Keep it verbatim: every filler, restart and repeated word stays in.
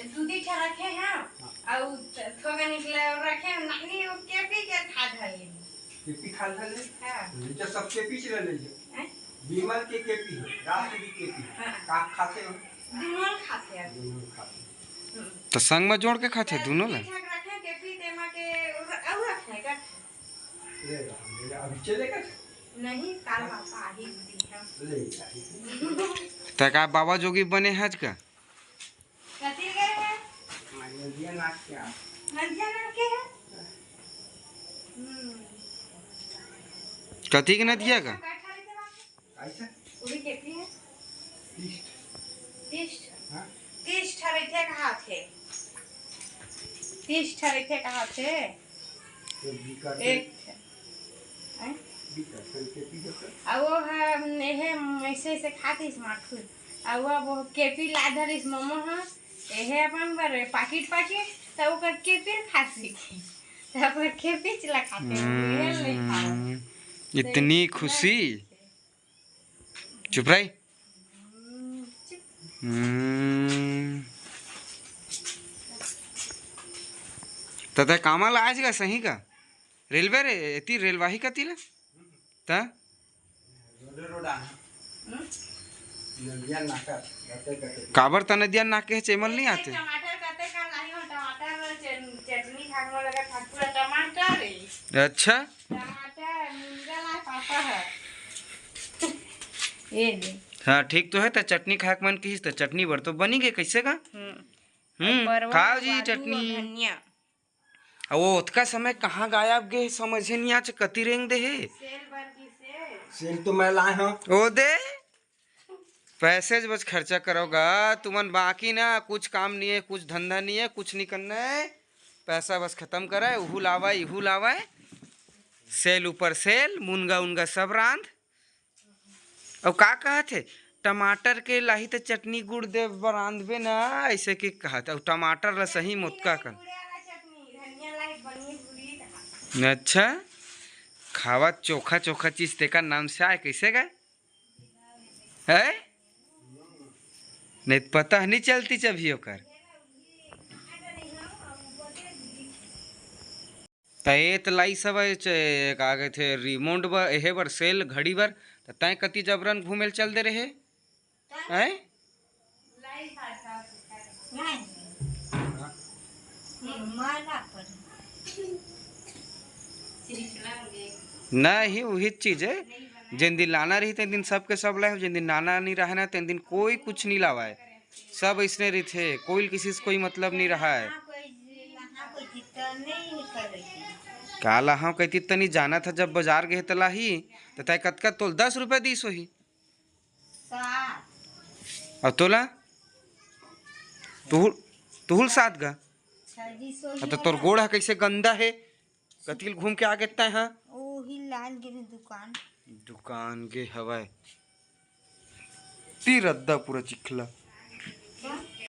दूधी ठा रखे हैं, हाँ। अउ थोड़ा निकले रखे हैं, नानी वो केपी के खा धर लेंगे। केपी खा धर ले? हाँ। ले जा, सब केपी चला ले जा। हैं? विमल के केपी है, रात के भी केपी है। हाँ। का खाते हो? दुनों खाते हैं। दुनों खाते हैं। हम्म। तो संग में जोड़ के खाते हैं ते दोनों ला? ठीक ठाक रखे हैं, केपी तेमा के, अउ रखने का? ले जा, हम ले जा, अभी चलेगा? नहीं, काल पापा आ ही दी है। ले जा, ठीक है। तो का बाबा जोगी बने हैं आज का? कथी गए है? नदिया नाक के आ। नदिया नाक के है? हम्म। कथी के नदिया का? कैसे? पूरी खेती है? तीस। तीस। हाँ? तीस ठा रहिथे कहा थे। तीस ठा रहिथे कहा थे। तो बीकर से एक ठा। हैं? बीकर से खेती होता। आ वो है, एहे, ऐसे ऐसे खातीस माखुर। आ वो, वो केपी ला धरिस ममो ह, एहे अपन बर पाकिट पाकिट, त ओकर केपी खासी। त ओकर केपी चला खाते, एहे नहीं खाओ। हम्म, इतनी खुशी। चुप रही। हम्म। त तै कामा ला आज का सही का? रेलवे रे, एती रेलवाही कती ला? त? रोडे रोड आना। हम्म? नदिया नाका, गते गते। काबर त नदिया नाके हे, चेमल नहीं आते? टमाटर कते का लाई हो, टमाटर चट-, चटनी खाक में लगा था, पूरा टमाटर है। अच्छा? टमाटर, मुनगा ला पापा है। ये दे। हाँ, ठीक तो है, त चटनी खाक मन किहिस, त चटनी बर तो बनी गे, कैसे का? हम्म। हम्म, परवल, खाओ जी आलू, चटनी। धनिया। अब वो ओतका समय कहाँ गायब गे, समझे नहीं आज कति रेंग दे हे। सेल बर की सेल। सेल तो मैं लाए हूँ। ओ दे, पैसे ज बस खर्चा करोगा तुमन, बाकी ना कुछ काम नहीं है, कुछ धंधा नहीं है, कुछ नहीं करना है। पैसा बस खत्म करे, उहू लावे, इहू लावे, सेल ऊपर सेल, मुनगा उनगा सब रांध। अउ का कहत हे, टमाटर के लाही त चटनी गुड़ दे बरांधबे ना, ऐसे के कहत। अउ टमाटर ला सही मोतका कर। अच्छा, खावा चोखा चोखा चीज तेकर नाम से आए, कैसे गा? है? नहीं त पता नहीं चलती अभी ओकर। त ए त लाई सब ए चे-, का कहिथे, रिमोट बर, एहे बर, सेल, घड़ी बर, त तैं कति जबरन घूमे ल चल दे रहे? हैं? नहीं, वही चीज है, जेन दिन लाना रही, तेन दिन सबके सब लाए हो, जेन दिन लाना नहीं रहे ना, तेन दिन कोई कुछ नहीं लावाए। सब अइसने रहिथे, कोई किसी से कोई मतलब नहीं रहा है। काला हाँ कहती तनी जाना था, जब बाजार गए त लाही, त तय कतका तोल दस रुपया दीस होही। सात। अउ तोला? तुहुल, तुहुल सात गा। छब्बीस होही अब तो तोर मोला। गोड़ ह कैसे गंदा है, कतिल घूम के आ गे तय हाँ। ओही लाल गिरी दुकान। दुकान गे हवय। ती रद्दा पूरा चिखला।